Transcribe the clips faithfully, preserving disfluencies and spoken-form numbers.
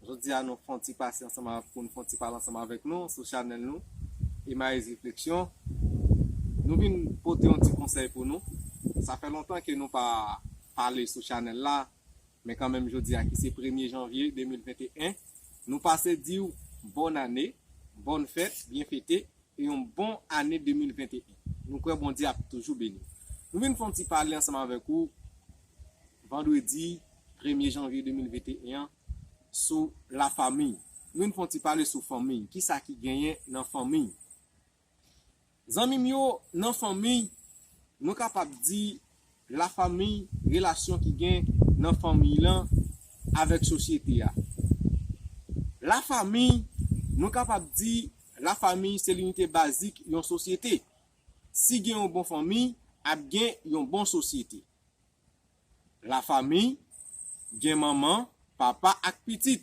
Jodi a nou fè yon ti pase ansanm avèk, pou nou fè yon ti pale ansanm avèk nou sou chanèl nou, Emmaüs Réflexion. Nou vin pote yon ti konsèy pou nou. Sa fè lontan ke nou pa pale sou chanèl la, men kanmenm jodi a ki se premye janvye de mil venteyen, nou pase di w bòn ane, bòn fèt, byen fete, e yon bon ane de mil venteyen. Nou kwè Bondye ap toujou beni w. Nou vin fè yon ti pale ansanm avèk ou vandredi premye janvye de mil venteyen an sou lafanmi. Nou vin fè yon ti pale sou fanmi. Kisa ki genyen nan fanmi? Zanmi m yo, nan fanmi, nou kapab di lafanmi, relasyon ki gen nan fanmi lan avèk sosyete a. Lafanmi, nou kapab di lafanmi se linite bazik yon sosyete. Si gen yon bon fanmi, ap gen yon bon sosyete. Lafanmi, gen manman, papa ak pitit.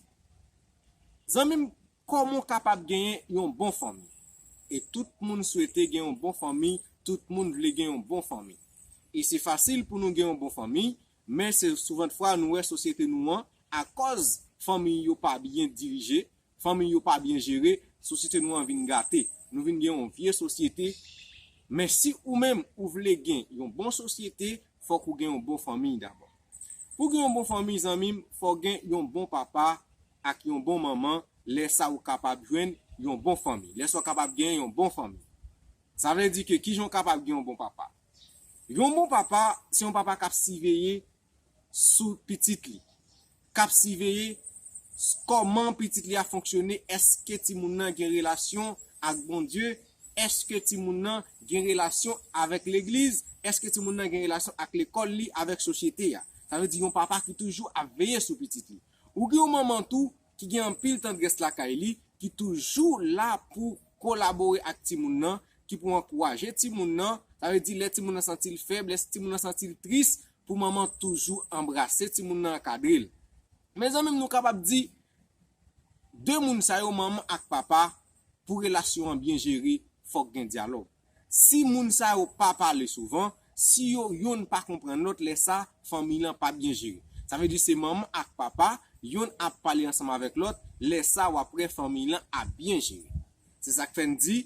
Zanmi m, kòman w kapab genyen yon bon fanmi? E tout moun swete gen yon bon fanmi, tout moun vle gen yon bon fanmi. E se fasil pou nou gen yon bon fanmi, men se souvantfwa nou wè sosyete nou an, akòz fanmi yo pa byen dirije, fanmi yo pa byen jere, sosyete nou an vin gate. Nou vin gen yon vye sosyete. Men si ou menm ou vle gen yon bon sosyete, fòk ou gen yon bon fanmi dabò. Pou gen yon bon fanmi, zanmi m, fò w gen yon bon papa ak yon bon manman. Lè sa ou kapab jwenn yon bon fanmi. Lè sa ou kapab gen yon bon fanmi. Sa vle di ke kijan w kapab gen yon bon papa? Yon bon papa, se yon papa k ap siveye sou pitit li, k ap siveye s- kòman pitit li a fonksyone, èske timoun nan gen relasyon ak Bondye, èske timoun nan gen relasyon avèk legliz, èske timoun nan gen relasyon ak lekòl li, avèk sosyete a. Sa vle di yon papa ki toujou ap veye sou pitit li. Ou gen yon manman tou ki gen anpil tandrès lakay li, ki toujou la pou kolabore ak timoun nan, ki pou ankouraje timoun nan. Sa vle di lè timoun nan santi l fèb, lè timoun nan santi l tris, pou manman toujou anbrase timoun nan, ankadre l. Mezanmi, nou kapab di de moun sa yo, manman ak papa, pou relasyon an byen jere, fòk gen dyalòg. Si moun sa yo pa pale souvan, si yo yonn pa konprann lòt, lè sa fanmi lan pa byen jere. Sa vle di se manman ak papa, yonn ap pale ansanm avèk lòt, lè sa w ap wè fanmi lan ap byen jere. Se sa k fè n di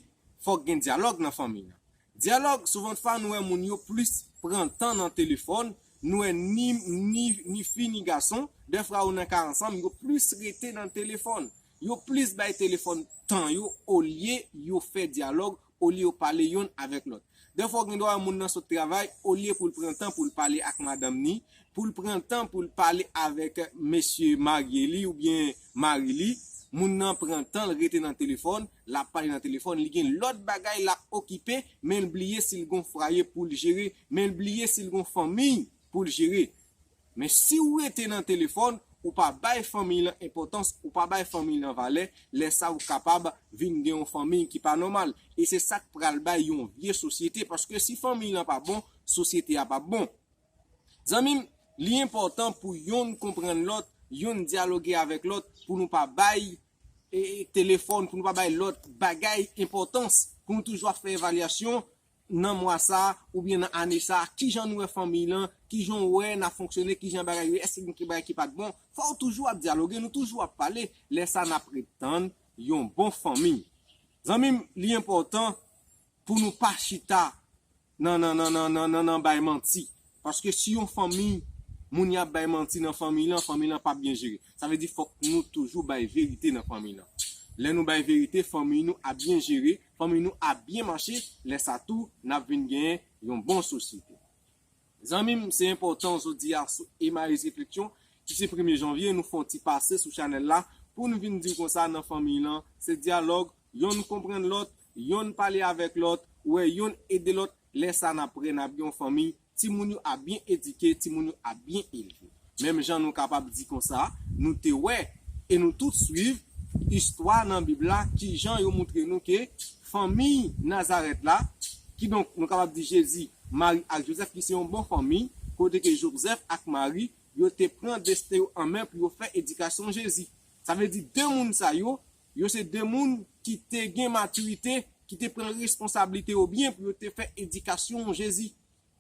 fòk gen dyalòg nan fanmi lan. Dyalòg, souvantfwa nou wè moun yo plis pran tan nan telefòn, nou wè ni, ni, ni fi ni gason, dèfwa yo nan ka ansanm, yo plis rete nan telefòn. Yo plis bay telefòn tan yo olye yo fè dyalòg, olye yo pale yonn avèk lòt. Dèfwa w gen dwa wè moun nan sot travay, olye pou l pran tan pou l pale ak madanm ni, pou l pran tan pou l pale avèk mesye marye li oubyen mari li, moun nan pran tan l rete nan telefòn, l ap pale nan telefòn, li gen lòt bagay l ap okipe, men l bliye si l gon fwaye pou l jere, men l bliye si l gon fanmi pou l jere. Men si w rete nan telefòn, ou pa bay fanmi lan enpòtans, ou pa bay fanmi lan valè, lè sa ou kapab vin gen yon fanmi ki pa nòmal. E se sa k pral bay yon vye sosyete, paske si fanmi lan pa bon, sosyete a p ap bon. Zanmi m, li enpòtan pou yonn konprann lòt, yonn dyaloge avèk lòt, pou nou pa bay e, e, telefòn, pou nou pa bay lòt bagay enpòtans, pou nou toujou ap fè evalyasyon nan mwa sa a oubyen nan ane sa a, kijan nou wè fanmi lan, kijan w wè n ap fonksyone, kijan bagay yo ye, èske gen bagay ki pa t bon. Fò w toujou ap dyaloge, nou toujou ap pale, lè sa n ap ret tann yon bon fanmi. Zanmi m, li enpòtan pou nou pa chita nan, nan, nan, nan, nan, nan, nan bay manti. Paske si yon fanmi, moun y ap bay manti nan fanmi lan, fanmi lan p ap byen jere. Sa vle di fòk nou toujou bay verite nan fanmi lan. Lè nou bay verite, fanmi nou ap byen jere, fanmi nou ap byen mache, lè sa tou, n ap vin genyen yon bon sosyete. Zanmi m, se enpòtan jodi a sou Emmaüs Réflexion, ki se premye janvye, nou fè yon ti pase sou chanèl la pou nou vin di w konsa nan fanmi lan, se dyalòg, yonn konprann lòt, yonn pale avèk lòt, wè yonn ede lòt, lè sa n ap prè n ap gen yon fanmi, timoun yo ap byen edike, timoun yo ap byen elve. Menm jan nou kapab di konsa, nou te wè e nou tout swiv istwa nan Bib la, kijan yo moutre nou ke fanmi Nazarèt la, kidonk nou kapab di Jezi, Mari ak Jozèf, ki se yon bon fanmi, kote ke Jozèf ak Mari, yo te pran desten yo an men pou yo fè edikasyon Jezi. Sa vle di de moun sa yo, yo se de moun ki te gen matirite, ki te pran responsablite yo byen pou yo te fè edikasyon Jezi.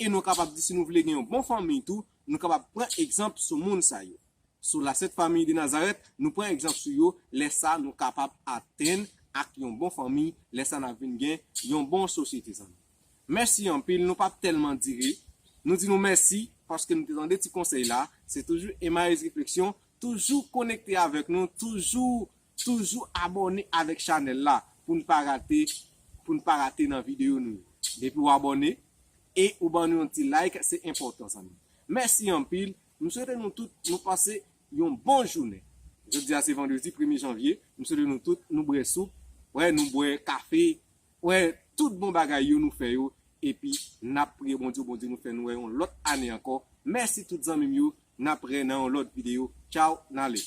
E nou kapab di, si nou vle gen yon bon fanmi tou, nou kapab pran egzanp sou moun sa yo. sou la Sent Famiy de Nazarèt, nou pran egzanp sou yo, lè sa nou kapab atenn ak yon bon fanmi, lè sa n ap vin gen yon bon sosyete, zanmi. Mèsi anpil, nou p ap tèlman dire. Nou di nou mèsi paske nou te tande ti konsèy la. Se toujou Emmaüs Refleksyon, toujou konekte avèk nou, toujou, toujou abòne avèk chanèl la pou n pa rate, pou n pa rate nan videyo nou yo. Depi w abòne e ou ban nou yon ti like, se enpòtan, zanmi. Mèsi anpil. M swete nou tout, nou pase yon bon jounen. Jodi a se vandredi premye janvye. M swete nou tout, nou bwè soup, wè, nou bwè kafe, wè, tout bon bagay yo nou fè yo. Epi n ap priye Bondye, Bondye nou fè nou wè yon lòt ane ankò. Mèsi tout zanmi m yo. N ap wè nan yon lòt videyo. Tchaw, n ale.